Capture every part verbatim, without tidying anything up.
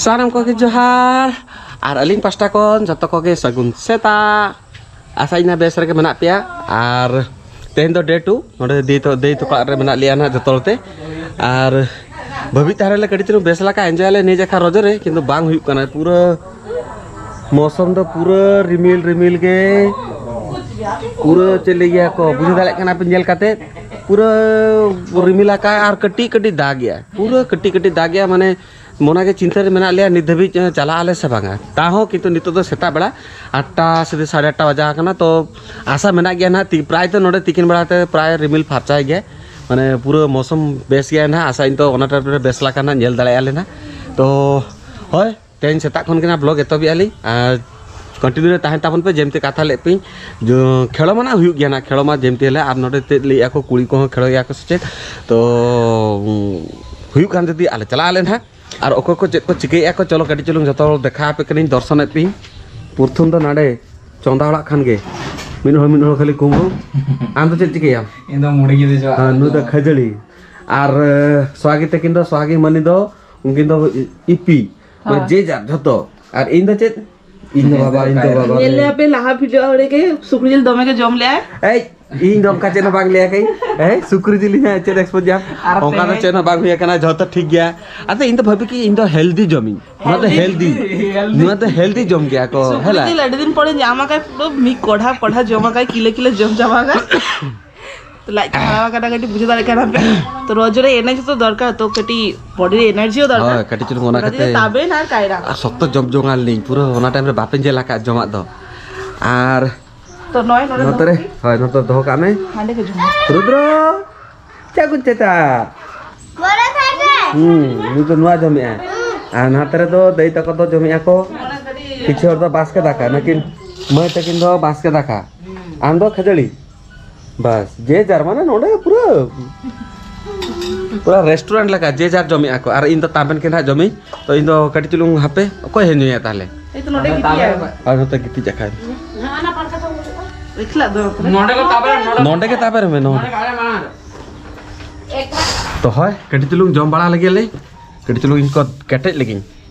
ᱥᱟᱱᱟᱢ ᱠᱚᱜᱮ ᱡᱚᱦᱟᱨ, ᱟᱨ ᱟᱹᱞᱤᱧ ᱯᱟᱥᱴᱟ ᱠᱷᱚᱱ ᱡᱚᱛᱚ ᱠᱚᱜᱮ ᱥᱟᱹᱜᱩᱱ ᱥᱮᱛᱟᱜ᱾ ᱟᱥᱟᱭᱤᱧ ᱵᱮᱥ ᱨᱮᱜᱮ ᱢᱮᱱᱟᱜ ᱯᱮᱭᱟ᱾ ᱟᱨ ᱛᱮᱦᱮᱧ ᱫᱚ ᱰᱮ ᱴᱩ, ᱱᱚᱰᱮ ᱫᱟᱹᱭ ᱛᱚ, ᱫᱟᱹᱭ ᱛᱟᱠᱚ ᱚᱲᱟᱜ ᱨᱮ ᱢᱮᱱᱟᱜ ᱞᱮᱭᱟ ᱱᱟᱦᱟᱜ ᱡᱚᱛᱚ ᱦᱚᱲ ᱛᱮ᱾ ᱟᱨ ᱵᱷᱟᱹᱵᱤ ᱛᱟᱦᱮᱸ ᱞᱮ ᱠᱟᱹᱴᱤᱡ ᱪᱩᱞᱩᱝ ᱵᱮᱥ ᱞᱮᱠᱟ ᱮᱱᱡᱚᱭ ᱟᱞᱮ ᱱᱤᱭᱟᱹ ᱡᱟᱠᱷᱟ ᱨᱚᱡᱚ ᱨᱮ, ᱠᱤᱱᱛᱩ ᱵᱟᱝ ᱦᱩᱭᱩᱜ ᱠᱟᱱᱟ᱾ ᱯᱩᱨᱟᱹ ᱢᱳᱥᱚᱢ ᱫᱚ ᱯᱩᱨᱟᱹ ᱨᱤᱢᱤᱞ ᱨᱤᱢᱤᱞ ᱜᱮ, ᱯᱩᱨᱟᱹ ᱪᱮᱫ ᱞᱟᱹᱭ ᱜᱮᱭᱟ ᱠᱚ, ᱵᱩᱡᱷᱟᱹᱣ ᱫᱟᱲᱮᱭᱟᱜ ᱠᱟᱱᱟ ᱯᱮ ᱧᱮᱞ ᱠᱟᱛᱮ, ᱯᱩᱨᱟᱹ ᱨᱤᱢᱤᱞ ᱟᱠᱟᱫ ᱟᱨ ᱠᱟᱹᱴᱤᱡ ᱠᱟᱹᱴᱤᱡ ᱫᱟᱜ ᱜᱮᱭᱟ, ᱯᱩᱨᱟᱹ ᱠᱟᱹᱴᱤᱡ ᱠᱟᱹᱴᱤᱡ ᱫᱟᱜ ᱜᱮᱭᱟ᱾ ᱢᱟᱱᱮ ᱢᱚᱱᱟ ᱜᱮ ᱪᱤᱱᱛᱟᱹ ᱨᱮ ᱢᱮᱱᱟᱜ ᱞᱮᱭᱟ ᱱᱤᱛ ᱫᱷᱟᱹᱵᱤᱡ, ᱮ, ᱪᱟᱞᱟᱜ ᱟᱞᱮ ᱥᱮ ᱵᱟᱝᱟ᱾ ᱛᱟᱦᱚᱸ ᱠᱤᱱᱛᱩ ᱱᱤᱛᱚᱜ ᱫᱚ ᱥᱮᱛᱟᱜ ᱵᱮᱲᱟ ᱟᱴ ᱴᱟ ᱥᱮ ᱥᱟᱲᱮ ᱟᱴ ᱴᱟ ᱵᱟᱡᱟᱣ ᱟᱠᱟᱱᱟ, ᱛᱚ ᱟᱥᱟ ᱢᱮᱱᱟᱜ ᱜᱮᱭᱟ ᱱᱟᱦᱟᱜ ᱛᱤ-, ᱯᱨᱟᱭ ᱛᱚ ᱱᱚᱰᱮ ᱛᱤᱠᱤᱱ ᱵᱮᱲᱟ ᱛᱮ ᱯᱨᱟᱭ ᱨᱤᱢᱤᱞ ᱯᱷᱟᱨᱪᱟᱭ ᱜᱮᱭᱟ, ᱢᱟᱱᱮ ᱯᱩᱨᱟᱹ ᱢᱳᱥᱚᱢ ᱵᱮᱥ ᱜᱮᱭᱟ ᱱᱟᱦᱟᱜ᱾ ᱟᱥᱟ ᱤᱧ ᱛᱚ ᱚᱱᱟ ᱴᱟᱭᱤᱢ ᱨᱮ ᱵᱮᱥ ᱞᱮᱠᱟ ᱱᱟᱦᱟᱜ ᱧᱮᱞ ᱫᱟᱲᱮᱭᱟᱜᱼᱟ ᱞᱮ ᱱᱟᱦᱟᱜ᱾ ᱛᱚ ᱦᱳᱭ, ᱛᱮᱦᱮᱧ ᱥᱮᱛᱟᱜ ᱠᱷᱚᱱ ᱜᱮ ᱱᱟᱦᱟᱜ ᱵᱞᱚᱜ ᱮᱛᱚᱦᱚᱵᱮᱜᱼᱟ ᱞᱤᱧ, ᱟᱨ ᱠᱚᱱᱴᱤᱱᱤᱭᱩ ᱨᱮ ᱛᱟᱦᱮᱱ ᱛᱟᱵᱚᱱ ᱯᱮ᱾ ᱡᱮᱢᱛᱤ ᱠᱟᱛᱷᱟ ᱞᱮᱫ ᱯᱮ, ᱡᱚ-, ᱠᱷᱮᱞᱳ ᱢᱟ ᱱᱟᱦᱟᱜ ᱦᱩᱭᱩᱜ ᱜᱮᱭᱟ ᱱᱟᱦᱟᱜ, ᱠᱷᱮᱞᱳ ᱢᱟ ᱡᱮᱢᱛᱤ ᱦᱤᱞᱳᱜ, ᱟᱨ ᱱᱚᱰᱮ ᱪᱮᱫ ᱞᱟᱹᱭᱮᱫᱼᱟ ᱠᱚ, ᱠᱩᱲᱤ ᱠᱚᱦᱚᱸ ᱠᱷᱮᱞᱳ ᱜᱮᱭᱟ ᱠᱚ ᱥᱮ ᱪᱮᱫ, ᱛᱚ ᱩᱸ, ᱦᱩᱭᱩᱜ ᱠᱷᱟᱱ ᱡᱩᱫᱤ ᱟᱞᱮ ᱪᱟᱞᱟᱜ ᱟᱞᱮ ᱱᱟᱦᱟᱜ᱾ ᱟᱨ ᱚᱠᱚᱭ ᱠᱚ ᱪᱮᱫ ᱠᱚ ᱪᱤᱠᱟᱹᱭᱮᱫᱼᱟ ᱠᱚ, ᱪᱚᱞᱚ ᱠᱟᱹᱴᱤᱡ ᱪᱩᱞᱩᱝ ᱡᱚᱛᱚ ᱦᱚᱲ ᱫᱮᱠᱷᱟᱣ ᱟᱯᱮ ᱠᱟᱹᱱᱟᱹᱧ, ᱫᱚᱨᱥᱚᱱᱮᱫ ᱯᱮᱭᱟᱹᱧ᱾ ᱯᱨᱚᱛᱷᱚᱢ ᱫᱚ ᱱᱟᱰᱮ ᱪᱚᱸᱫᱟ ᱚᱲᱟᱜ ᱠᱷᱟᱱ ᱜᱮ ᱢᱤᱫ ᱦᱚᱲ ᱢᱤᱫ ᱦᱚᱲ ᱠᱷᱟᱹᱞᱤ ᱠᱩᱢᱵᱽᱲᱩ᱾ ᱟᱢ ᱫᱚ ᱪᱮᱫ ᱪᱤᱠᱟᱹᱭᱟᱢ? ᱤᱧ ᱫᱚ ᱢᱩᱲᱤ ᱜᱮ ᱫᱮᱡᱚᱜ᱾ ᱦᱮᱸ, ᱱᱩᱭ ᱫᱚ ᱠᱷᱟᱹᱡᱟᱹᱲᱤ᱾ ᱟᱨ, ᱮ, ᱥᱚᱦᱟᱜᱤ ᱛᱟᱹᱠᱤᱱ ᱫᱚ, ᱥᱚᱦᱟᱜᱤ ᱢᱟᱹᱱᱤ ᱫᱚ, ᱩᱱᱠᱤᱱ ᱫᱚ ᱤᱯᱤ, ᱢᱟᱱᱮ ᱦᱳᱭ᱾ ᱡᱮ ᱡᱟᱨ ᱡᱷᱚᱛᱚ᱾ ᱟᱨ ᱤᱧ ᱫᱚ ᱪᱮᱫ? ᱤᱧ ᱫᱚ ᱵᱟᱵᱟ, ᱤᱧ ᱫᱚ ᱵᱟᱵᱟ᱾ ᱧᱮᱞ ᱞᱮᱭᱟ ᱯᱮ ᱞᱟᱦᱟ ᱵᱷᱤᱰᱤᱭᱳ ᱨᱮᱜᱮ ᱥᱩᱠᱨᱤ ᱡᱤᱞ ᱫᱚᱢᱮ ᱜᱮ ᱡᱚᱢ ᱞᱮᱜᱼᱟᱭ᱾ ᱮᱭ, ᱤᱧ ᱫᱚ ᱚᱱᱠᱟ ᱪᱮᱫ ᱦᱚᱸ ᱵᱟᱝ ᱞᱟᱹᱭᱟ ᱠᱟᱹᱧ᱾ ᱮᱭ, ᱥᱩᱠᱨᱤ ᱡᱤᱞ ᱤᱧ ᱦᱟᱸᱜ ᱪᱮᱫ ᱮᱠᱥᱯᱳᱡᱟᱨ? ᱟᱨ ᱚᱱᱠᱟ ᱫᱚ ᱛᱮᱦᱮᱧ? ᱪᱮᱫ ᱦᱚᱸ ᱵᱟᱝ ᱦᱩᱭ ᱟᱠᱟᱱᱟ, ᱡᱷᱚᱛᱚ ᱴᱷᱤᱠ ᱜᱮᱭᱟ᱾ ᱟᱫᱚ ᱤᱧ ᱫᱚ ᱵᱷᱟᱹᱵᱤ ᱠᱤ ᱤᱧ ᱫᱚ ᱦᱮᱞᱫᱤ ᱡᱚᱢᱤᱧ᱾ ᱱᱚᱣᱟ ᱫᱚ ᱦᱮᱞᱫᱤ᱾ ᱦᱮᱞᱫᱤ᱾ ᱱᱚᱣᱟ ᱫᱚ ᱦᱮᱞᱫᱤ ᱡᱚᱢ ᱜᱮᱭᱟ ᱠᱚ, ᱥᱩᱠᱨᱤ ᱦᱮᱞᱟ᱾ ᱡᱤᱞ ᱟᱹᱰᱤ ᱫᱤᱱ ᱯᱚᱨᱮ ᱧᱟᱢ ᱟᱠᱟᱫ, ᱯᱩᱨᱟᱹ ᱢᱤᱫ ᱠᱚᱲᱦᱟ ᱠᱚᱲᱦᱟ ᱡᱚᱢ ᱟᱠᱟᱫ, ᱠᱤᱞᱳ ᱠᱤᱞᱳ ᱡᱚᱢ ᱪᱟᱵᱟ ᱟᱠᱟᱫ᱾ ᱛᱚ ᱞᱟᱡ ᱠᱚ ᱦᱟᱨᱟ ᱟᱠᱟᱱᱟ, ᱠᱟᱹᱴᱤᱡ ᱵᱩᱡᱷᱟᱹᱣ ᱫᱟᱲᱮᱭᱟᱜ ᱠᱟᱱᱟ ᱯᱮ᱾ ᱛᱚ ᱨᱚᱡᱚ ᱨᱮ ᱮᱱᱮᱡ ᱦᱚᱸᱛᱚ ᱫᱚᱨᱠᱟᱨ, ᱛᱚ ᱠᱟᱹᱴᱤᱡ ᱵᱚᱰᱤ ᱨᱮ ᱮᱱᱟᱨᱡᱤ ᱦᱚᱸ ᱫᱚᱨᱠᱟᱨ᱾ ᱦᱳᱭ, ᱠᱟᱹᱴᱤᱡ ᱪᱩᱞᱩᱝ ᱚᱱᱟ ᱚᱱᱟ ᱠᱷᱟᱹᱛᱤᱨ ᱠᱷᱟᱹᱛᱤᱨ᱾ ᱛᱟᱵᱮᱱ ᱟᱨ ᱠᱟᱭᱨᱟ᱾ ᱟᱨ ᱥᱚᱠᱛᱚ ᱡᱚᱢ ᱡᱚᱝ ᱟᱞᱤᱧ, ᱯᱩᱨᱟᱹ ᱚᱱᱟ ᱴᱟᱭᱤᱢ ᱨᱮ ᱵᱟᱯᱮ ᱧᱮᱞ ᱟᱠᱟᱫ ᱡᱚᱢᱟᱜ ᱫᱚ᱾ ᱟᱨ ᱛᱚ ᱱᱚᱜᱼᱚᱭ ᱱᱚᱰᱮ ᱱᱚᱛᱮ ᱫᱚᱦᱚ ᱨᱮ, ᱠᱟᱜ᱾ ᱦᱳᱭ, ᱱᱚᱛᱮ ᱫᱚᱦᱚ ᱠᱟᱜ ᱢᱮ᱾ ᱦᱟᱸᱰᱮ ᱜᱮ ᱡᱚᱢᱟ᱾ ᱨᱩᱫᱨᱚ, ᱪᱮᱫ ᱠᱚ ᱪᱮᱫᱟ? ᱵᱚᱲᱚ ᱛᱷᱟᱭ ᱨᱮ᱾ ᱦᱩᱸ, ᱱᱩᱭ ᱫᱚ ᱱᱚᱣᱟ ᱡᱚᱢᱮᱜᱼᱟ᱾ ᱟᱨ ᱱᱟᱛᱮ ᱨᱮᱫᱚ ᱫᱟᱹᱭ ᱛᱟᱠᱚ ᱫᱚ ᱡᱚᱢᱮᱜᱼᱟ ᱠᱚ ᱠᱤᱪᱷᱩ ᱦᱚᱲ ᱫᱚ ᱵᱟᱥᱠᱮ ᱫᱟᱠᱟ, ᱱᱩᱠᱤᱱ ᱢᱟᱹᱭ ᱛᱟᱹᱠᱤᱱ ᱫᱚ ᱵᱟᱥᱠᱮ ᱫᱟᱠᱟ᱾ ᱟᱢ ᱫᱚ ᱠᱷᱟᱹᱡᱟᱹᱲᱤ᱾ ᱵᱟᱥ, ᱡᱮ ᱡᱟᱨ ᱢᱟᱱᱮ ᱱᱚᱰᱮ ᱯᱩᱨᱟᱹ, ᱯᱩᱨᱟᱹ ᱨᱮᱥᱴᱩᱨᱮᱱᱴ ᱞᱮᱠᱟ, ᱡᱮ ᱡᱟᱨ ᱡᱚᱢᱮᱜᱼᱟ ᱠᱚ᱾ ᱟᱨ ᱤᱧ ᱫᱚ ᱛᱟᱵᱮᱱ ᱜᱮ ᱱᱟᱦᱟᱜ ᱡᱚᱢᱤᱧ᱾ ᱛᱚ ᱤᱧ ᱫᱚ ᱠᱟᱹᱴᱤᱡ ᱪᱩᱞᱩᱝ ᱦᱟᱯᱮ, ᱚᱠᱚᱭ ᱦᱮᱡ ᱧᱩᱭᱟ ᱛᱟᱦᱞᱮ? ᱮᱭ ᱛᱚ ᱱᱚᱰᱮ ᱜᱤᱛᱤᱡ ᱟᱭ᱾ ᱟᱨ ᱱᱚᱛᱮ ᱜᱤᱛᱤᱡ ᱟᱠᱟᱭ᱾ ᱮᱠᱞᱟ ᱫᱚ᱾ ᱱᱚᱰᱮ ᱜᱮ ᱛᱟᱵᱮᱱ, ᱱᱚᱰᱮ᱾ ᱱᱚᱰᱮ ᱜᱮ ᱛᱟᱵᱮᱱ ᱢᱮ, ᱱᱚᱰᱮ᱾ ᱱᱚᱰᱮ ᱜᱮ ᱟᱞᱮ ᱢᱟ᱾ ᱛᱚ ᱦᱳᱭ, ᱠᱟᱹᱴᱤᱡ ᱪᱩᱞᱩᱝ ᱡᱚᱢ ᱵᱟᱲᱟ ᱞᱮᱜᱮ ᱞᱮ᱾ ᱠᱟᱹᱴᱤᱡ ᱪᱩᱞᱩᱝ ᱤᱧ ᱠᱚ ᱠᱮᱴᱮᱡ ᱞᱮᱜᱤᱧ᱾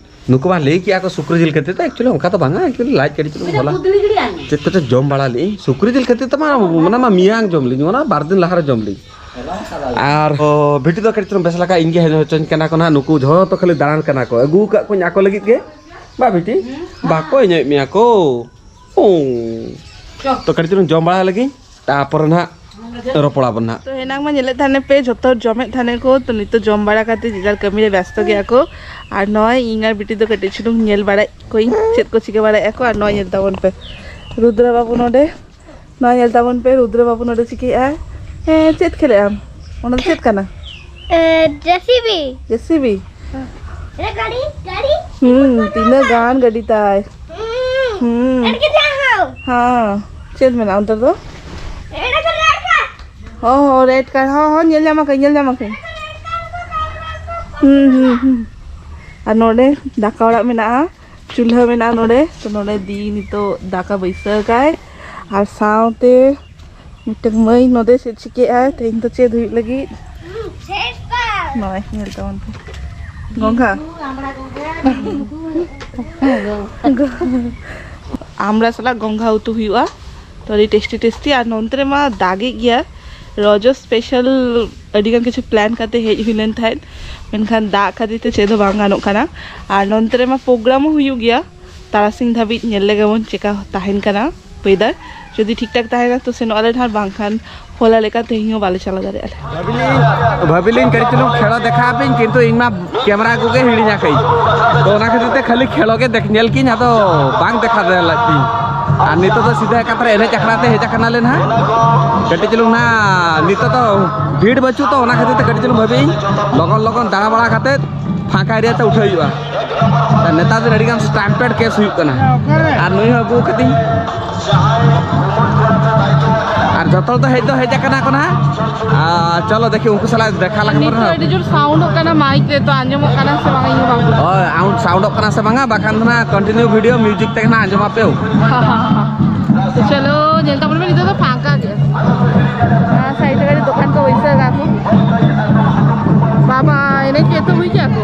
ᱱᱩᱠᱩ ᱢᱟ ᱞᱟᱹᱭ ᱠᱮᱜᱼᱟ ᱠᱚ ᱥᱩᱠᱨᱤ ᱡᱤᱞ ᱠᱷᱟᱹᱛᱤᱨ ᱛᱮ, actually ᱚᱱᱠᱟ ᱫᱚ ᱵᱟᱝᱟ, actually ᱞᱟᱡ ᱠᱟᱹᱴᱤᱡ ᱪᱩᱞᱩᱝ ᱵᱚᱞᱟ᱾ ᱪᱮᱫ ᱠᱚᱪᱚ ᱡᱚᱢ ᱵᱟᱲᱟ ᱞᱮᱜᱼᱤᱧ, ᱥᱩᱠᱨᱤ ᱡᱤᱞ ᱠᱷᱟᱹᱛᱤᱨ ᱛᱮ ᱢᱟ, ᱚᱱᱟ ᱢᱟ ᱢᱮᱭᱟᱝ ᱡᱚᱢ ᱞᱮᱜᱼᱤᱧ, ᱚᱱᱟ ᱵᱟᱨ ᱫᱤᱱ ᱞᱟᱦᱟ ᱨᱮ ᱡᱚᱢ ᱞᱮᱜᱼᱤᱧ᱾ ᱟᱨ ᱚ, ᱵᱷᱤᱴᱤ ᱫᱚ ᱠᱟᱹᱴᱤᱡ ᱪᱩᱞᱩᱝ ᱵᱮᱥ ᱞᱮᱠᱟ ᱤᱧ ᱜᱮ ᱦᱮᱡ ᱦᱚᱪᱚᱧ ᱠᱟᱱᱟ ᱠᱚ ᱱᱟᱦᱟᱜ, ᱱᱩᱠᱩ ᱡᱷᱚᱛᱚ ᱠᱷᱟᱹᱞᱤ ᱫᱟᱬᱟᱱ ᱠᱟᱱᱟ ᱠᱚ, ᱟᱹᱜᱩ ᱟᱠᱟᱫ ᱠᱚᱣᱟᱧ ᱟᱠᱚ ᱞᱟᱹᱜᱤᱫ ᱜᱮ᱾ ᱵᱟ ᱵᱷᱤᱴᱤ, ᱵᱟᱠᱚ ᱮᱱᱮᱡ ᱢᱮᱭᱟ ᱠᱚ᱾ ᱚ᱾ ᱛᱚ ᱠᱟᱹᱴᱤᱡ ᱪᱩᱞᱩᱝ ᱡᱚᱢ ᱵᱟᱲᱟ ᱞᱮᱜᱤᱧ, ᱛᱟᱯᱚᱨᱮ ᱱᱟᱦᱟᱜ ᱨᱚᱯᱚᱲ ᱟᱵᱚᱱ ᱱᱟᱦᱟᱜ᱾ ᱛᱚ ᱮᱱᱟᱝ ᱢᱟ ᱧᱮᱞᱮᱫ ᱛᱟᱦᱮᱱ ᱯᱮ ᱡᱷᱚᱛᱚ ᱦᱚᱲ ᱡᱚᱢᱮᱫ ᱛᱟᱦᱮᱱ ᱠᱚ, ᱛᱚ ᱱᱤᱛᱚᱜ ᱡᱚᱢ ᱵᱟᱲᱟ ᱠᱟᱛᱮ ᱡᱮ ᱡᱟᱨ ᱠᱟᱹᱢᱤ ᱨᱮ ᱵᱮᱥᱛᱚ ᱜᱮᱭᱟ ᱠᱚ᱾ ᱟᱨ ᱱᱚᱜᱼᱚᱭ ᱤᱧ ᱟᱨ ᱵᱤᱴᱤ ᱫᱚ ᱠᱟᱹᱴᱤᱡ ᱪᱩᱞᱩᱝ ᱧᱮᱞ ᱵᱟᱲᱟᱭᱮᱫ ᱠᱚᱣᱟᱧ ᱪᱮᱫ ᱠᱚ ᱪᱤᱠᱟᱹ ᱵᱟᱲᱟᱭᱮᱫᱼᱟ ᱠᱚ᱾ ᱟᱨ ᱱᱚᱜᱼᱚᱭ ᱧᱮᱞ ᱛᱟᱵᱚᱱ ᱯᱮ ᱨᱩᱫᱨᱚ ᱵᱟᱹᱵᱩ ᱱᱚᱰᱮ, ᱱᱚᱜᱼᱚᱭ ᱧᱮᱞ ᱛᱟᱵᱚᱱ ᱯᱮ ᱨᱩᱫᱨᱚ ᱵᱟᱹᱵᱩ ᱱᱚᱰᱮ ᱪᱤᱠᱟᱹᱭᱮᱫᱼᱟᱭ? ᱦᱮᱸ, ᱪᱮᱫ ᱠᱷᱮᱞᱮᱫ ᱟᱢ? ᱚᱱᱟ ᱫᱚ ᱪᱮᱫ ᱠᱟᱱᱟ? ᱡᱮᱥᱤᱵᱤ᱾ ᱡᱮᱥᱤᱵᱤ? ᱦᱩᱸ, ᱛᱤᱱᱟᱹᱜ ᱜᱟᱱ ᱜᱟᱹᱰᱤ ᱛᱟᱭ᱾ ᱦᱩᱸ᱾ ᱦᱮᱸ, ᱪᱮᱫ ᱢᱮᱱᱟᱜᱼᱟ ᱚᱱᱛᱮ ᱫᱚ? ᱦᱚᱸ, ᱦᱚᱸ, ᱨᱮᱰ ᱠᱟᱨ, ᱦᱚᱸ, ᱦᱚᱸ, ᱧᱮᱞ ᱧᱟᱢ ᱟᱠᱟᱫᱟᱹᱧ, ᱧᱮᱞ ᱧᱟᱢ ᱟᱠᱟᱫᱟᱹᱧ᱾ ᱦᱩᱸ, ᱦᱩᱸ, ᱦᱩᱸ᱾ ᱟᱨ ᱱᱚᱰᱮ ᱫᱟᱠᱟ ᱚᱲᱟᱜ ᱢᱮᱱᱟᱜᱼᱟ, ᱪᱩᱞᱦᱟᱹ ᱢᱮᱱᱟᱜᱼᱟ ᱱᱚᱰᱮ᱾ ᱛᱚ ᱱᱚᱰᱮ ᱫᱤ ᱱᱤᱛᱚᱜ ᱫᱟᱠᱟ ᱵᱟᱹᱭᱥᱟᱹᱣ ᱠᱟᱭ, ᱟᱨ ᱥᱟᱶᱛᱮ ᱢᱤᱫᱴᱟᱝ ᱢᱟᱹᱭ ᱱᱚᱰᱮ ᱪᱮᱫ ᱪᱤᱠᱟᱹᱜ ᱟᱭ, ᱛᱮᱦᱮᱧ ᱫᱚ ᱪᱮᱫ ᱦᱩᱭᱩᱜ ᱞᱟᱹᱜᱤᱫ? ᱱᱚᱜᱼᱚᱭ ᱧᱮᱞ ᱛᱟᱵᱚᱱ ᱯᱮ᱾ ᱜᱚᱝᱜᱷᱟ᱾ ᱟᱢᱲᱟ ᱥᱟᱞᱟᱜ ᱜᱚᱝᱜᱷᱟ ᱩᱛᱩ ᱦᱩᱭᱩᱜᱼᱟ᱾ ᱛᱚ ᱟᱹᱰᱤ ᱴᱮᱥᱴᱤ ᱴᱮᱥᱴᱤ᱾ ᱟᱨ ᱱᱚᱱᱛᱮ ᱨᱮᱢᱟ ᱫᱟᱜᱮᱜ ᱜᱮᱭᱟ᱾ ᱨᱚᱡᱚ ᱥᱯᱮᱥᱟᱞ ᱟᱹᱰᱤ ᱜᱟᱱ ᱠᱤᱪᱷᱩ ᱯᱞᱟᱱ ᱠᱟᱛᱮ ᱦᱮᱡ ᱦᱩᱭ ᱞᱮᱱ ᱛᱟᱦᱮᱸᱫ, ᱢᱮᱱᱠᱷᱟᱱ ᱫᱟᱜ ᱠᱷᱟᱹᱛᱤᱨ ᱛᱮ ᱪᱮᱫ ᱦᱚᱸ ᱵᱟᱝ ᱜᱟᱱᱚᱜ ᱠᱟᱱᱟ᱾ ᱟᱨ ᱱᱚᱱᱛᱮ ᱨᱮᱢᱟ ᱯᱨᱳᱜᱨᱟᱢ ᱦᱚᱸ ᱦᱩᱭᱩᱜ ᱜᱮᱭᱟ᱾ ᱛᱟᱨᱟᱥᱤᱧ ᱫᱷᱟᱹᱵᱤᱡ ᱧᱮᱞ ᱞᱮᱜᱮ ᱵᱚᱱ ᱪᱮᱠᱟ ᱛᱟᱦᱮᱱ ᱠᱟᱱᱟ ᱚᱭᱮᱫᱟᱨ᱾ ᱡᱩᱫᱤ ᱴᱷᱤᱠ ᱴᱷᱟᱠ ᱛᱟᱦᱮᱱᱟ ᱛᱚ ᱥᱮᱱᱚᱜ ᱟᱞᱮ ᱱᱟᱦᱟᱜ, ᱵᱟᱝᱠᱷᱟᱱ ᱦᱚᱞᱟ ᱞᱮᱠᱟ ᱛᱮᱦᱮᱧ ᱦᱚᱸ ᱵᱟᱞᱮ ᱪᱟᱞᱟᱣ ᱫᱟᱲᱮᱭᱟᱜᱼᱟ ᱞᱮ᱾ ᱵᱷᱟᱹᱵᱤᱞᱤᱧ ᱠᱟᱹᱴᱤᱡ ᱪᱩᱞᱩᱝ ᱠᱷᱮᱲᱚ ᱫᱮᱠᱷᱟᱣ ᱟᱯᱮᱧ, ᱠᱤᱱᱛᱩ ᱤᱧ ᱢᱟ ᱠᱮᱢᱮᱨᱟ ᱠᱚᱜᱮ ᱦᱤᱲᱤᱧ ᱟᱠᱟᱫᱟᱹᱧ᱾ ᱛᱚ ᱚᱱᱟ ᱠᱷᱟᱹᱛᱤᱨ ᱛᱮ ᱠᱷᱟᱹᱞᱤ ᱠᱷᱮᱲᱚ ᱜᱮ ᱫᱮᱠ-, ᱧᱮᱞ ᱠᱤᱧ, ᱟᱫᱚ ᱵᱟᱝ ᱫᱮᱠᱷᱟᱣ ᱞᱟᱹᱠᱛᱤ᱾ ᱟᱨ ᱱᱤᱛᱚᱜ ᱫᱚ ᱥᱤᱫᱷᱟᱹ ᱮᱠᱟᱛᱨᱮ ᱮᱱᱮᱡ ᱟᱠᱷᱲᱟ ᱛᱮ ᱦᱮᱡ ᱟᱠᱟᱱᱟᱞᱮ ᱱᱟᱦᱟᱜ᱾ ᱠᱟᱹᱴᱤᱡ ᱪᱩᱞᱩᱝ ᱱᱟᱦᱟᱜ ᱱᱤᱛᱚᱜ ᱫᱚ ᱵᱷᱤᱲ ᱵᱟᱹᱪᱩᱜ, ᱛᱚ ᱚᱱᱟ ᱠᱷᱟᱹᱛᱤᱨ ᱛᱮ ᱠᱟᱹᱴᱤᱡ ᱪᱩᱞᱩᱝ ᱵᱷᱟᱹᱵᱤᱭᱟᱹᱧ ᱞᱚᱜᱚᱱ ᱞᱚᱜᱚᱱ ᱫᱟᱬᱟ ᱵᱟᱲᱟ ᱠᱟᱛᱮᱫ ᱯᱷᱟᱸᱠᱟ ᱮᱨᱤᱭᱟ ᱛᱮ ᱩᱴᱷᱟᱹᱣ ᱦᱩᱭᱩᱜᱼᱟ᱾ ᱟᱨ ᱱᱮᱛᱟᱨ ᱫᱤᱱ ᱟᱹᱰᱤᱜᱟᱱ ᱥᱴᱟᱢᱯᱮᱰ ᱠᱮᱥ ᱦᱩᱭᱩᱜ ᱠᱟᱱᱟ᱾ ᱟᱨ ᱱᱩᱭ ᱦᱚᱸ ᱟᱹᱜᱩ ᱠᱟᱹᱫᱤᱧ᱾ ᱟᱨ ᱡᱚᱛᱚ ᱦᱚᱲ ᱫᱚ ᱦᱮᱡ ᱫᱚ ᱦᱮᱡ ᱟᱠᱟᱱᱟ ᱠᱚ ᱱᱟᱦᱟᱜ᱾ ᱟᱨ ᱪᱚᱞᱚ ᱫᱮᱠᱷᱤ ᱩᱱᱠᱩ ᱥᱟᱞᱟᱜ ᱫᱮᱠᱷᱟ ᱞᱮᱠᱷᱟᱱ ᱱᱤᱛᱚᱜ ᱯᱚᱨᱮ᱾ ᱟᱹᱰᱤ ᱡᱳᱨ ᱥᱟᱣᱩᱱᱰᱚᱜ ᱠᱟᱱᱟ, ᱢᱟᱭᱤᱠ ᱨᱮ ᱛᱚ ᱟᱸᱡᱚᱢᱚᱜ ᱠᱟᱱᱟ ᱥᱮ ᱵᱟᱝ, ᱤᱧ ᱦᱚᱸ ᱵᱟᱝ ᱵᱩᱡᱷᱟᱹᱣ᱾ ᱦᱳᱭ, ᱥᱟᱣᱩᱱᱰᱚᱜ ᱠᱟᱱᱟ ᱥᱮ ᱵᱟᱝᱟ, ᱵᱟᱠᱷᱟᱱ ᱫᱚ ᱱᱟᱦᱟᱜ ᱠᱚᱱᱴᱤᱱᱤᱭᱩ ᱵᱷᱤᱰᱤᱭᱳ ᱢᱤᱭᱩᱡᱤᱠ ᱛᱮᱜᱮ ᱱᱟᱦᱟᱜ ᱟᱸᱡᱚᱢ ᱟᱯᱮ᱾ ᱪᱚᱞᱚ, ᱧᱮᱞ ᱛᱟᱵᱚᱱ ᱯᱮ, ᱱᱤᱛᱚᱜ ᱫᱚ ᱯᱷᱟᱸᱠᱟ ᱜᱮᱭᱟ᱾ ᱚᱱᱟ ᱥᱟᱭᱤᱰ ᱨᱮ ᱠᱟᱹᱴᱤᱡ ᱫᱚᱠᱟᱱ ᱠᱚ ᱵᱟᱹᱭᱥᱟᱹᱣ ᱠᱟᱜ ᱠᱚ᱾ ᱵᱟᱵᱟ, ᱞᱟᱹᱭ ᱠᱮᱫ ᱫᱚ ᱦᱩᱭ ᱠᱮᱫ ᱠᱚ᱾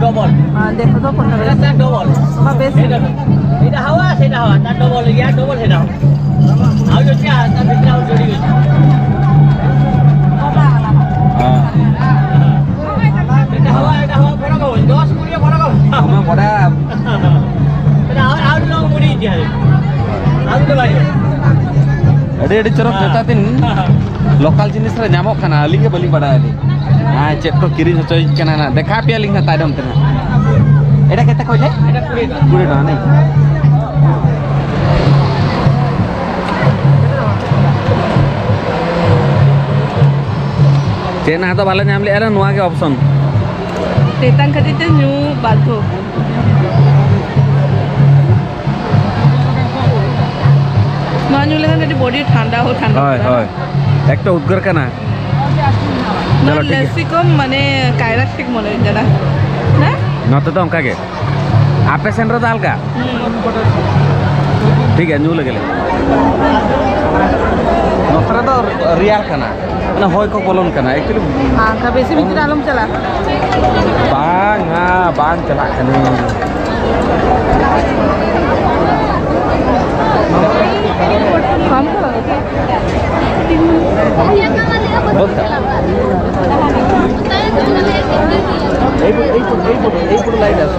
ᱰᱚᱵᱚᱞ᱾ ᱦᱮᱸ, ᱫᱮᱠᱷᱚ ᱛᱚ ᱠᱚᱱᱚ ᱵᱮᱥ᱾ ᱰᱚᱵᱚᱞ᱾ ᱵᱟ, ᱵᱮᱥ᱾ ᱮᱴᱟ ᱦᱟᱣᱟ, ᱥᱮᱴᱟ ᱦᱟᱣᱟ, ᱛᱟᱨ ᱰᱚᱵᱚᱞ ᱜᱮᱭᱟ, ᱰᱚᱵᱚᱞ ᱥᱮᱴᱟ ᱦᱟᱣᱟ᱾ ᱟᱨ ᱡᱚᱫᱤ ᱟᱨ ᱛᱟᱨ ᱵᱷᱤᱛᱨᱤ ᱟᱨ ᱡᱚᱫᱤ ᱦᱮᱸ᱾ ᱮᱴᱟ ᱦᱟᱣᱟ, ᱮᱴᱟ ᱦᱟᱣᱟ, ᱯᱷᱚᱨᱚᱠ ᱦᱚᱸ, ᱫᱚᱥ ᱠᱩᱲᱤ ᱯᱷᱚᱨᱚᱠ ᱦᱚᱸ᱾ ᱚᱱᱟ ᱵᱟᱰᱟᱭᱟ᱾ ᱮᱴᱟ ᱟᱨ, ᱟᱨ ᱞᱚᱝ ᱵᱩᱰᱤ ᱜᱮᱭᱟ᱾ ᱟᱨ ᱫᱚ ᱵᱟᱭ᱾ ᱟᱹᱰᱤ, ᱟᱹᱰᱤ ᱪᱚᱨᱚᱠ ᱦᱮᱸ᱾ ᱱᱮᱛᱟᱨ ᱫᱤᱱ᱾ ᱦᱮᱸ᱾ ᱞᱳᱠᱟᱞ ᱡᱤᱱᱤᱥ ᱨᱮ ᱧᱟᱢᱚᱜ ᱠᱟᱱᱟ, ᱟᱹᱞᱤᱧ ᱜᱮ ᱵᱟᱹᱞᱤᱧ ᱵᱟᱲᱟᱭᱟ ᱟᱹᱞᱤᱧ᱾ ᱟᱨ ᱪᱮᱫ ᱠᱚ ᱠᱤᱨᱤᱧ ᱦᱚᱪᱚᱭᱮᱫ ᱠᱟᱱᱟ ᱱᱟᱜ, ᱫᱮᱠᱷᱟᱣ ᱟᱯᱮᱭᱟᱞᱤᱧ ᱱᱟᱜ ᱛᱟᱭᱱᱚᱢ ᱛᱮ ᱱᱟᱜ᱾ ᱮᱴᱟ ᱠᱟᱛᱮ ᱠᱚ ᱞᱟᱹᱭ? ᱮᱴᱟ ᱠᱩᱲᱤ ᱴᱟᱠᱟ᱾ ᱠᱩᱲᱤ ᱴᱟᱠᱟ, ᱱᱟᱜ᱾ ᱪᱮᱫ ᱱᱟᱜ ᱫᱚ ᱵᱟᱞᱮ ᱧᱟᱢ ᱞᱮᱜᱼᱟ ᱞᱮ, ᱱᱚᱣᱟ ᱜᱮ ᱚᱯᱥᱚᱱ᱾ ᱛᱮᱛᱟᱝ ᱠᱷᱟᱹᱛᱤᱨ ᱛᱮ ᱧᱩ ᱵᱟᱫᱽᱫᱷᱚ᱾ ᱱᱚᱣᱟ ᱧᱩ ᱞᱮᱠᱷᱟᱱ ᱠᱟᱹᱴᱤᱡ ᱵᱚᱰᱤ ᱴᱷᱟᱱᱰᱟ ᱦᱚᱸ ᱴᱷᱟᱱᱰᱟ ᱦᱳᱭ, ᱠᱚᱜᱼᱟ᱾ ᱦᱳᱭ᱾ ᱮᱠᱴᱩ ᱩᱫᱽᱜᱟᱹᱨ ᱠᱟᱱᱟ᱾ ᱱᱚᱣᱟ ᱪᱚᱞᱚ, ᱴᱷᱤᱠ ᱜᱮᱭᱟ᱾ ᱞᱟᱹᱥᱤ ᱠᱚᱢ ᱢᱟᱱᱮ ᱠᱟᱭᱨᱟ ᱴᱷᱤᱠ ᱢᱚᱱᱮ ᱦᱩᱭᱩᱜ ᱠᱟᱱᱟ᱾ ᱦᱮᱸ? ᱱᱚᱛᱮ ᱫᱚ ᱚᱱᱠᱟ ᱜᱮ᱾ ᱟᱯᱮ ᱥᱮᱱ ᱨᱮᱫᱚ ᱟᱞᱜᱟ? ᱦᱩᱸ᱾ ᱴᱷᱤᱠ ᱜᱮᱭᱟ, ᱧᱩ ᱞᱮᱜᱮ ᱞᱮ᱾ ᱱᱚᱛᱮ ᱨᱮᱫᱚ ᱨᱮᱭᱟᱲ ᱠᱟᱱᱟ, ᱚᱱᱟ ᱦᱚᱭ ᱠᱚ ᱵᱚᱞᱚᱱ ᱠᱟᱱᱟ᱾ Actually, ᱟᱨ ᱵᱮᱥᱤ ᱵᱷᱤᱛᱨᱤ ᱟᱞᱚᱢ ᱪᱟᱞᱟᱜᱼᱟ᱾ ᱵᱟᱝᱟ, ᱵᱟᱝ ᱪᱟᱞᱟᱜ ᱠᱟᱹᱱᱟᱹᱧ᱾ ᱵᱟᱢ ᱪᱟᱞᱟᱜᱼᱟ? ᱵᱚᱞ ᱠᱷᱮᱞ᱾ এই ফুট, এই ফুট, এই ফুট, এই ফুট লাইট আছে।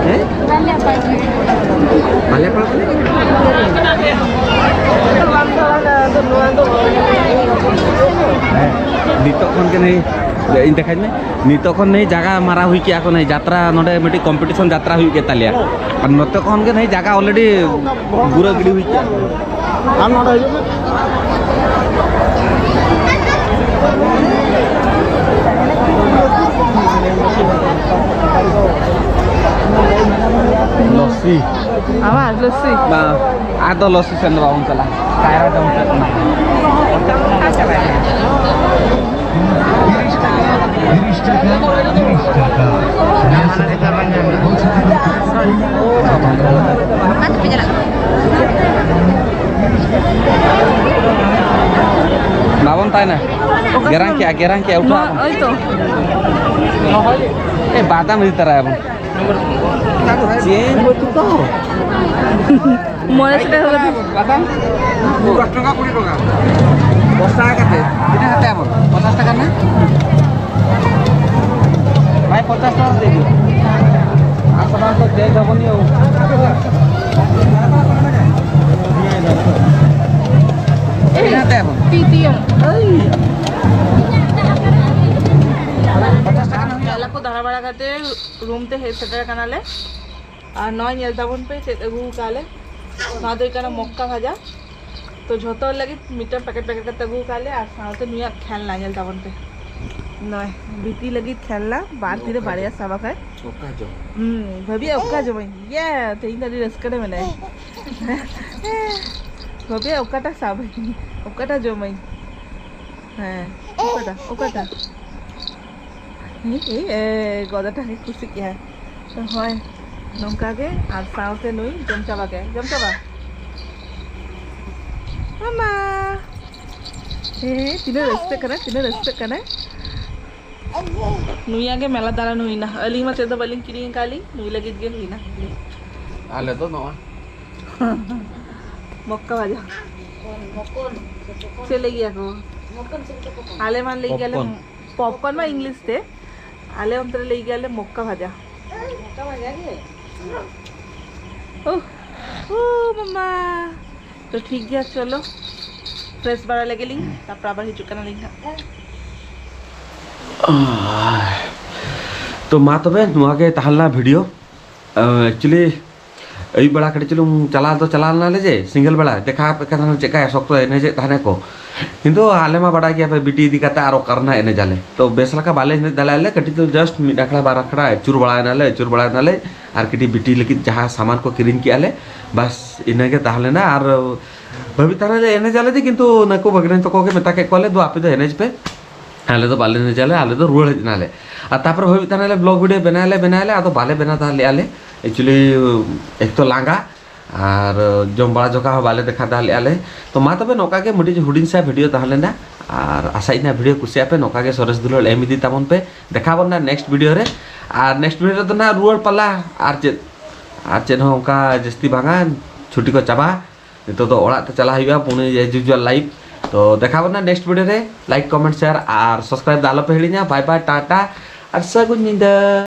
ᱦᱮᱸ? ᱵᱟᱞᱮ ᱯᱟᱲᱟᱜ ᱠᱟᱱᱟ? ᱦᱮᱸ, ᱱᱤᱛᱚᱜ ᱠᱷᱚᱱ ᱜᱮ ᱱᱟᱹᱭ, ᱤᱧ ᱫᱮᱠᱷᱟᱧ ᱢᱮ, ᱱᱤᱛᱚᱜ ᱠᱷᱚᱱ ᱱᱟᱹᱭ ᱡᱟᱭᱜᱟ ᱢᱟᱨᱟᱣ ᱦᱩᱭ ᱠᱮᱜᱼᱟ ᱠᱚ, ᱱᱟᱹᱭ ᱡᱟᱛᱨᱟ, ᱱᱚᱰᱮ ᱢᱤᱫᱴᱤᱡ competition ᱡᱟᱛᱨᱟ ᱦᱩᱭᱩᱜ ᱜᱮ ᱛᱟᱞᱮᱭᱟ᱾ ᱟᱨ ᱱᱚᱛᱮ ᱠᱷᱚᱱ ᱜᱮ ᱱᱟᱹᱭ ᱡᱟᱭᱜᱟ already ᱜᱩᱨᱟᱹ ᱜᱤᱰᱤ ᱦᱩᱭ ᱠᱮᱜᱼᱟ᱾ ᱟᱢ ᱱᱚᱰᱮ ᱦᱤᱡᱩᱜ ᱢᱮ᱾ ᱞᱚᱥᱤ᱾ ᱟᱵᱟᱨ ᱞᱚᱥᱤ? ᱵᱟᱝ, ᱟᱫᱚ ᱞᱚᱥᱤ ᱥᱮᱱ ᱫᱚ ᱵᱟᱵᱚᱱ ᱪᱟᱞᱟᱜᱼᱟ᱾ ᱠᱟᱭᱨᱟ ᱡᱚᱢ ᱥᱮᱫ ᱠᱷᱚᱱᱟᱜ᱾ ᱵᱟᱵᱚᱱ ᱛᱟᱦᱮᱱᱟ᱾ ᱜᱮᱨᱟᱝ ᱠᱮᱜᱼᱟ, ᱜᱮᱨᱟᱝ ᱠᱮᱜᱼᱟ, ᱩᱴᱷᱟᱹᱣ ᱱᱚᱣᱟ, ᱟᱵᱚᱱ᱾ ᱳᱭ ᱛᱚ᱾ ᱮ, ᱵᱟᱫᱟᱢ ᱤᱫᱤ ᱛᱟᱨᱟᱭᱟᱵᱚᱱ᱾ ᱪᱮᱫ? ᱢᱚᱬᱮ ᱥᱚ ᱴᱟᱠᱟ ᱠᱟᱛᱮ᱾ ᱵᱟᱫᱟᱢ? ᱫᱚᱥ ᱴᱟᱠᱟ, ᱠᱩᱲᱤ ᱴᱟᱠᱟ᱾ ᱫᱚᱥ ᱴᱟᱠᱟ ᱠᱟᱛᱮ᱾ ᱛᱤᱱᱟᱹᱜ ᱠᱟᱛᱮ ᱟᱵᱚᱱ? ᱯᱚᱧᱪᱟᱥ ᱴᱟᱠᱟ ᱨᱮᱱᱟᱜ? ᱵᱷᱟᱭ, ᱯᱚᱧᱪᱟᱥ ᱴᱟᱠᱟ ᱠᱟᱛᱮ ᱦᱤᱡᱩᱜ᱾ ᱟᱨ ᱥᱟᱢᱟᱱ ᱠᱚ ᱪᱮᱧᱡᱽ ᱟᱵᱚᱱ ᱱᱤᱭᱟᱹ᱾ ᱛᱤᱱᱟᱹᱜ ᱠᱟᱛᱮ ᱟᱵᱚᱱ? ᱛᱤ, ᱛᱤ ᱭᱚᱢ᱾ ᱯᱚᱧᱪᱟᱥ ᱴᱟᱠᱟ ᱨᱮᱱᱟᱜ ᱦᱩᱭᱩᱜᱼᱟ᱾ ᱢᱮᱞᱟ ᱠᱚ ᱫᱟᱬᱟ ᱵᱟᱲᱟ ᱠᱟᱛᱮ ᱨᱩᱢ ᱛᱮ ᱦᱮᱡ ᱥᱮᱴᱮᱨ ᱠᱟᱱᱟᱞᱮ᱾ ᱟᱨ ᱱᱚᱜᱼᱚᱭ ᱧᱮᱞ ᱛᱟᱵᱚᱱ ᱯᱮ ᱪᱮᱫ ᱟᱹᱜᱩ ᱟᱠᱟᱫ ᱞᱮ᱾ ᱱᱚᱣᱟ ᱫᱚ ᱦᱩᱭᱩᱜ ᱠᱟᱱᱟ ᱢᱚᱠᱠᱟ ᱵᱷᱟᱡᱟ᱾ ᱛᱚ ᱡᱷᱚᱛᱚ ᱞᱟᱹᱜᱤᱫ ᱢᱤᱫᱴᱟᱝ ᱯᱮᱠᱮᱴ ᱯᱮᱠᱮᱴ ᱠᱟᱛᱮ ᱟᱹᱜᱩ ᱟᱠᱟᱫ ᱞᱮ, ᱟᱨ ᱥᱟᱶᱛᱮ ᱱᱩᱭᱟᱜ ᱠᱷᱮᱞᱱᱟ ᱧᱮᱞ ᱛᱟᱵᱚᱱ ᱯᱮ᱾ ᱱᱚᱜᱼᱚᱭ ᱵᱤᱴᱤ ᱞᱟᱹᱜᱤᱫ ᱠᱷᱮᱞᱱᱟ, ᱵᱟᱨ ᱛᱤᱨᱮ ᱚᱠᱟ ᱵᱟᱨᱭᱟ ᱡᱚᱢ? ᱥᱟᱵ ᱟᱠᱟᱫ᱾ ᱚᱠᱟ ᱡᱚᱢ? ᱦᱩᱸ, ᱵᱷᱟᱹᱵᱤᱭᱟ ᱚᱠᱟ ᱡᱚᱢᱟᱹᱧ? ᱤᱭᱮ, ᱛᱮᱦᱮᱧ ᱫᱚ ᱟᱹᱰᱤ ᱨᱟᱹᱥᱠᱟᱹ ᱨᱮ ᱢᱮᱱᱟᱭᱟ᱾ ᱵᱷᱟᱹᱵᱤᱭᱟ ᱚᱠᱟᱴᱟᱜ ᱥᱟᱵᱟᱹᱧ, ᱚᱠᱟᱴᱟᱜ ᱡᱚᱢᱟᱹᱧ? ᱦᱮᱸ, ᱚᱠᱟᱴᱟᱜ, ᱚᱠᱟᱴᱟᱜ? ᱦᱮᱸ, ᱮᱭ, ᱮ, ᱜᱚᱫᱟᱴᱟᱜ ᱜᱮ ᱠᱩᱥᱤ ᱠᱮᱜᱼᱟᱭ᱾ ᱛᱚ ᱦᱳᱭ, ᱱᱚᱝᱠᱟ ᱜᱮ, ᱟᱨ ᱥᱟᱶᱛᱮ ᱱᱩᱭ ᱡᱚᱢ ᱪᱟᱵᱟ ᱠᱮᱜᱼᱟᱭ, ᱡᱚᱢ ᱪᱟᱵᱟ᱾ ᱢᱟᱢᱟ! ᱦᱮᱸ, ᱛᱤᱱᱟᱹᱜ ᱨᱟᱹᱥᱠᱟᱹᱜ ᱠᱟᱱᱟ, ᱛᱤᱱᱟᱹᱜ ᱨᱟᱹᱥᱠᱟᱹᱜ ᱠᱟᱱᱟ᱾ ᱱᱩᱭᱟᱜ ᱜᱮ ᱢᱮᱞᱟ ᱫᱟᱬᱟᱱ ᱦᱩᱭᱱᱟ᱾ ᱟᱹᱞᱤᱧ ᱢᱟ ᱪᱮᱫ ᱫᱚ ᱵᱟᱹᱞᱤᱧ ᱠᱤᱨᱤᱧ ᱟᱠᱟᱫ ᱞᱤᱧ, ᱱᱩᱭ ᱞᱟᱹᱜᱤᱫ ᱜᱮ ᱦᱩᱭᱱᱟ᱾ ᱟᱞᱮ ᱫᱚ ᱱᱚᱣᱟ ᱢᱚᱠᱠᱟ ᱵᱷᱟᱡᱟ᱾ ᱪᱮᱫ ᱞᱟᱹᱭ ᱜᱮᱭᱟ ᱠᱚ? ᱟᱞᱮ ᱢᱟ ᱞᱟᱹᱭ ᱜᱮᱭᱟᱞᱮ popcorn᱾ Popcorn ᱢᱟ English ᱛᱮ, ᱟᱞᱮ ᱚᱱᱛᱮ ᱨᱮ ᱞᱟᱹᱭ ᱜᱮᱭᱟᱞᱮ ᱢᱚᱠᱠᱟ ᱵᱷᱟᱡᱟ᱾ ᱢᱚᱠᱠᱟ ᱵᱷᱟᱡᱟ ᱜᱮ? ᱳᱦ, ᱳ ᱢᱟᱢᱟ᱾ ᱛᱚ ᱴᱷᱤᱠ ᱜᱮᱭᱟ, ᱪᱚᱞᱚ fresh ᱵᱟᱲᱟ ᱞᱮᱜᱮ ᱞᱤᱧ, ᱛᱟᱨᱯᱚᱨ ᱟᱵᱟᱨ ᱦᱤᱡᱩᱜ ᱠᱟᱱᱟᱞᱤᱧ ᱦᱟᱸᱜ᱾ ᱛᱚ ᱢᱟ ᱛᱚᱵᱮ, ᱱᱚᱣᱟ ᱜᱮ ᱛᱟᱦᱮᱸ ᱞᱮᱱᱟ video᱾ ᱮᱠᱪᱩᱭᱮᱞᱤ ᱟᱹᱭᱩᱵ ᱵᱮᱲᱟ ᱠᱟᱹᱴᱤᱡ ᱪᱩᱞᱩᱝ ᱪᱟᱞᱟᱣ ᱫᱚ ᱪᱟᱞᱟᱣ ᱞᱮᱱᱟᱞᱮ, ᱡᱮ ᱥᱤᱸᱜᱟᱹᱲ ᱵᱮᱲᱟ ᱫᱮᱠᱷᱟ ᱟᱯᱮ ᱠᱟᱱ ᱛᱟᱦᱮᱱᱟ ᱪᱮᱫᱠᱟ ᱥᱚᱠᱛᱚ ᱮᱱᱮᱡᱮᱫ ᱛᱟᱦᱮᱱᱟᱠᱚ᱾ ᱠᱤᱱᱛᱩ ᱟᱞᱮ ᱢᱟ ᱵᱟᱰᱟᱭ ᱜᱮᱭᱟ ᱯᱮ, ᱵᱤᱴᱤ ᱤᱫᱤ ᱠᱟᱛᱮ ᱟᱨ ᱚᱠᱟ ᱨᱮᱱᱟᱜ ᱮᱱᱮᱡ ᱟᱞᱮ, ᱛᱚ ᱵᱮᱥ ᱞᱮᱠᱟ ᱵᱟᱞᱮ ᱮᱱᱮᱡ ᱫᱟᱲᱮᱭᱟᱜᱼᱟ ᱞᱮ᱾ ᱠᱟᱹᱴᱤᱡ ᱫᱚ just ᱢᱤᱫ ᱟᱠᱷᱲᱟ ᱵᱟᱨ ᱟᱠᱷᱲᱟ ᱟᱹᱪᱩᱨ ᱵᱟᱲᱟᱭᱮᱱᱟᱞᱮ, ᱟᱹᱪᱩᱨ ᱵᱟᱲᱟᱭᱮᱱᱟᱞᱮ, ᱟᱨ ᱠᱟᱹᱴᱤᱡ ᱵᱤᱴᱤ ᱞᱟᱹᱜᱤᱫ ᱡᱟᱦᱟᱸ ᱥᱟᱢᱟᱱ ᱠᱚ ᱠᱤᱨᱤᱧ ᱠᱮᱜᱼᱟ ᱞᱮ, ᱵᱟᱥ ᱤᱱᱟᱹᱜᱮ ᱛᱟᱦᱮᱸ ᱞᱮᱱᱟ᱾ ᱟᱨ ᱵᱷᱟᱹᱵᱤ ᱛᱟᱦᱮᱱᱟ ᱞᱮ ᱮᱱᱮᱡ ᱟᱞᱮ ᱡᱮ, ᱠᱤᱱᱛᱩ ᱱᱩᱠᱩ ᱵᱷᱟᱹᱜᱽᱱᱟᱹᱧ ᱛᱟᱠᱚ ᱜᱮ ᱢᱮᱛᱟ ᱠᱮᱫ ᱠᱚᱣᱟᱞᱮ, "ᱫᱩ, ᱟᱯᱮ ᱫᱚ ᱮᱱᱮᱡ ᱯᱮ, ᱟᱞᱮ ᱫᱚ ᱵᱟᱞᱮ ᱮᱱᱮᱡ ᱟᱞᱮ, ᱟᱞᱮ ᱫᱚ ᱨᱩᱣᱟᱹᱲ ᱦᱮᱡ ᱮᱱᱟᱞᱮ᱾" ᱟᱨ ᱛᱟᱨᱯᱚᱨᱮ ᱵᱷᱟᱹᱵᱤ ᱛᱟᱦᱮᱱᱟ ᱞᱮ vlog video ᱵᱮᱱᱟᱣ ᱟᱞᱮ, ᱵᱮᱱᱟᱣ ᱟᱞᱮ, ᱟᱫᱚ ᱵᱟᱞᱮ ᱵᱮᱱᱟᱣ ᱫᱟᱲᱮᱭᱟᱜᱼᱟ ᱞᱮ᱾ Actually ᱮᱠ ᱛᱚ ᱞᱟᱸᱜᱟ, ᱟᱨ ᱡᱚᱢ ᱵᱟᱲᱟ ᱡᱚᱠᱷᱟ ᱦᱚᱸ ᱵᱟᱞᱮ ᱫᱮᱠᱷᱟ ᱫᱟᱲᱮᱭᱟᱜᱼᱟ ᱞᱮ᱾ ᱛᱚ ᱢᱟ ᱛᱚᱵᱮ, ᱱᱚᱝᱠᱟ ᱜᱮ ᱢᱤᱫᱴᱤᱡ ᱦᱩᱰᱤᱧ ᱥᱟ video ᱛᱟᱦᱮᱸ ᱞᱮᱱᱟ, ᱟᱨ ᱟᱥᱟᱭᱮᱫ ᱤᱧ ᱵᱷᱤᱰᱤᱭᱳ ᱠᱩᱥᱤᱭᱟᱜ ᱯᱮ, ᱱᱚᱝᱠᱟ ᱜᱮ ᱥᱚᱨᱮᱥ ᱫᱩᱞᱟᱹᱲ ᱮᱢ ᱤᱫᱤ ᱛᱟᱵᱚᱱ ᱯᱮ᱾ ᱫᱮᱠᱷᱟᱣ ᱵᱚᱱ ᱱᱟ next video ᱨᱮ, ᱟᱨ next video ᱨᱮᱫᱚ ᱱᱟᱜ ᱨᱩᱣᱟᱹᱲ ᱯᱟᱞᱟ, ᱟᱨ ᱪᱮᱫ, ᱟᱨ ᱪᱮᱫ ᱦᱚᱸ ᱚᱱᱠᱟ ᱡᱟᱹᱥᱛᱤ ᱵᱟᱝᱟ, ᱪᱷᱩᱴᱤ ᱠᱚ ᱪᱟᱵᱟ, ᱱᱤᱛᱚᱜ ᱫᱚ ᱚᱲᱟᱜ ᱛᱮ ᱪᱟᱞᱟᱜ ᱦᱩᱭᱩᱜᱼᱟ, ᱯᱩᱱᱮ as usual life᱾ ᱛᱚ ᱫᱮᱠᱷᱟᱣ ᱵᱚᱱ ᱱᱟ next video ᱨᱮ᱾ Like, comment, share ᱟᱨ subscribe ᱫᱚ ᱟᱞᱚ ᱯᱮ ᱦᱤᱲᱤᱧᱟ᱾ Bye bye, ᱴᱟᱴᱟ ᱟᱨ ᱥᱟᱹᱜᱩᱱ ᱧᱤᱫᱟᱹ᱾